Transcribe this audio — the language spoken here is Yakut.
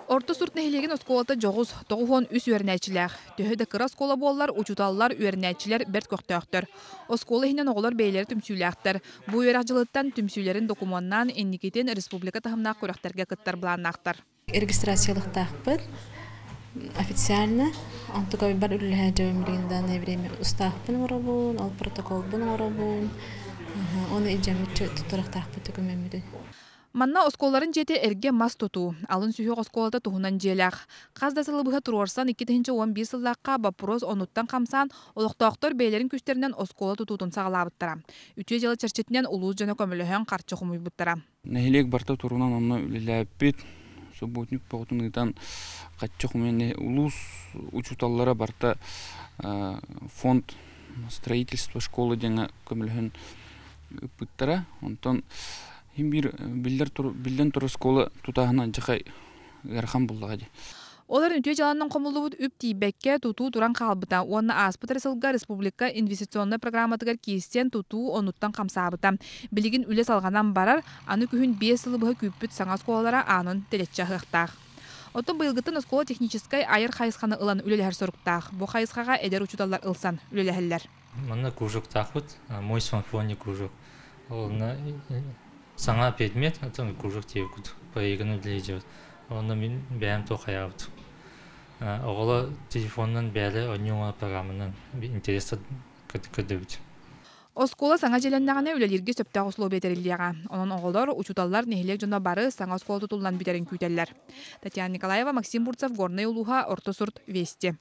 Орто Сурт нэһилиэгин оскуолата дьоҕус, 93 үөрэнээччилээх. Төһө да кыра оскуола буоллар, учууталлар, үөрэнээччилэр бэрт көхтөөхтөр. Оскуола иһинэн оҕолор бэйэлэрэ түмсүүлээхтэр. Бу үөрэх дьылыттан түмсүүлэрин докумуоннаан инникитин республика таһымнаах күрэхтэргэ кыттар былааннаахтар. Регистрациялыахтаахпыт официально. Онтука бар үлэлэһэ дьэбим билигин данное время устаахпын оҥоробун, ол протоколбун оҥоробун. Оны илдьэммит туттарыахтаахпыт докумеммитин. Манна оскуолаларын дьиэтэ эргэ мас тутуу, алын сүһүөх оскуолата туһунан дьиэлээх. Хас да сылы быһа туруорсан 2011 сыллаахха боппуруос оннуттан хамсаан, олохтоохтор бэйэлэрин күүстэринэн оскуола тутуутун саҕалаабыттара. Үтүө дьыала чэрчитинэн улуус дьоно көмөлөһөн харчы хомуйбуттара. Нэһилиэк барыта турунан онно үлэлээбиппит. Субботник бөҕөтүн ыытан хаччы хомуйан улуус учууталлара барыта фонд строительства школы диэҥҥэ көмөлөһөн ыыппыттара. Онтон Син биир биллэр биллэн турар оскуола тутааһына дьахай ыарахан буллаҕа дии. Ол эрэн үтүө дьаланан хомуллубут үп тиийбэккэ тутуу туран хаалбыта уонна ааспыт эрэ сылга республика инвестиционнай программатыгар киирсэн тутуу оннуттан хамсаабыта. Билигин үлэ салҕанан барар, аны күһүн 5 сылы быһа күүппүт саҥа оскуолалара аанын тэлэччи аһыахтаах. Оттон быйылгыттан оскуола техническэй айар хайысханы ылан үлэлэһэр соруктаах. Бу хайысхаҕа эдэр учууталлар ылсан үлэлэһэллэр. Манна кружоктаахпыт, мой смартфонный кружок. Онно саҥа предмет, оттон кружок диэбиккит проиграны үлэлиир Онно мин бэйэм туох хайаабыт. Оҕолор телефонунан бэйэлэрэ оонньуу программанан интерес көрдөбүт. Оскуола саҥа дьиэлэннэҕинэ үлэлииргэ сөптөөх условия тэриллиэҕэ. Онон оҕолор, учууталлар, нэһилиэк дьоно бары саҥа оскуола тутуллан бүтэрин күүтэллэр. Татьяна Николаева, Максим Бурцев, Горнай улууһа, Орто Сурт, Вести.